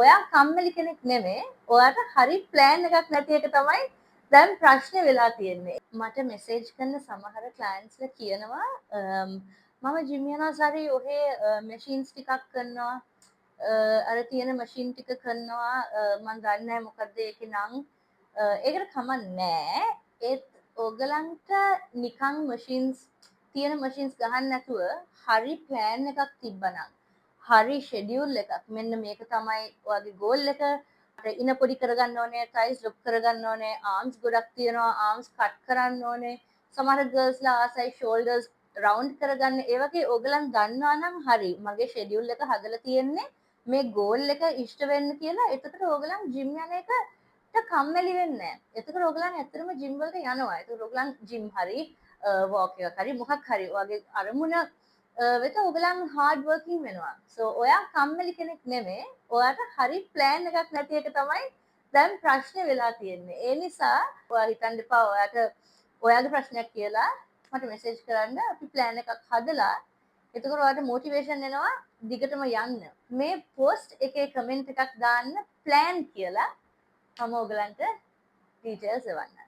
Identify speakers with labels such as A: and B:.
A: ඔයා කම්මැලි කෙනෙක් නෙමේ. ඔයාට හරි ප්ලෑන් එකක් නැති එක තමයි දැන් ප්‍රශ්නේ වෙලා තියෙන්නේ. මට මෙසේජ් කරන සමහර ක්ලයන්ට්ස්ලා කියනවා, මම ජිම් යනවා සරි, ඔහේ මැෂින්ස් ටිකක් කරනවා. අර තියෙන මැෂින් ටික කරනවා. මං දන්නේ නැහැ මොකද්ද ඒකේ නම්. ඒකට කමක් නෑ. ඒත් ඕගලන්ට නිකන් මැෂින්ස් තියෙන මැෂින්ස් ගහන්න නැතුව හරි ප්ලෑන් එකක් තිබ්බනම්, හරි ෂෙඩියුල් එකක්, මෙන්න මේක තමයි ඔයාගේ ගෝල් එක, ඉන පොඩි කරගන්න ඕනේ, තයිස් ලොකු කරගන්න ඕනේ, ආම්ස් ගොඩක් තියෙනවා, ආම්ස් කට් කරන්න ඕනේ, සමහර ගර්ල්ස්ලා ආසයි ෂෝල්ඩර්ස් රවුන්ඩ් කරගන්න. ඒ වගේ ඕගලන් දන්නවා නම් හරි මගේ ෂෙඩියුල් එක හදලා තියෙන්නේ මේ ගෝල් එක ඉෂ්ට වෙන්න කියලා, එතකොට ඕගලන් ජිම් යන එකට කම්මැලි වෙන්නේ නැහැ. එතකොට ඕගලන් ඇත්තටම ජිම් වලට යනවා. එතකොට ඕගලන් ජිම් හරි වෝක් එකක් හරි මොකක් හරි ඔයාගේ අරමුණ වෙත ඔයගලන් හાર્ඩ් වර්කින් වෙනවා. සෝ ඔයා කම්මැලි කෙනෙක් නෙමේ. ඔයාට හරි ප්ලෑන් එකක් නැති එක තමයි දැන් ප්‍රශ්නේ වෙලා තියෙන්නේ. ඒ නිසා ඔයා හිතන්න එපා ඔයාට ඔයාගේ ප්‍රශ්නයක් කියලා. මට මෙසේජ් කරන්න, අපි ප්ලෑන් එකක් හදලා එතකොට ඔයාට මොටිවේෂන් එනවා දිගටම යන්න. මේ පෝස්ට් එකේ කමෙන්ට් එකක් දාන්න ප්ලෑන් කියලා. මම ඔයගලන්ට ඩීටේල්ස් එවන්නම්.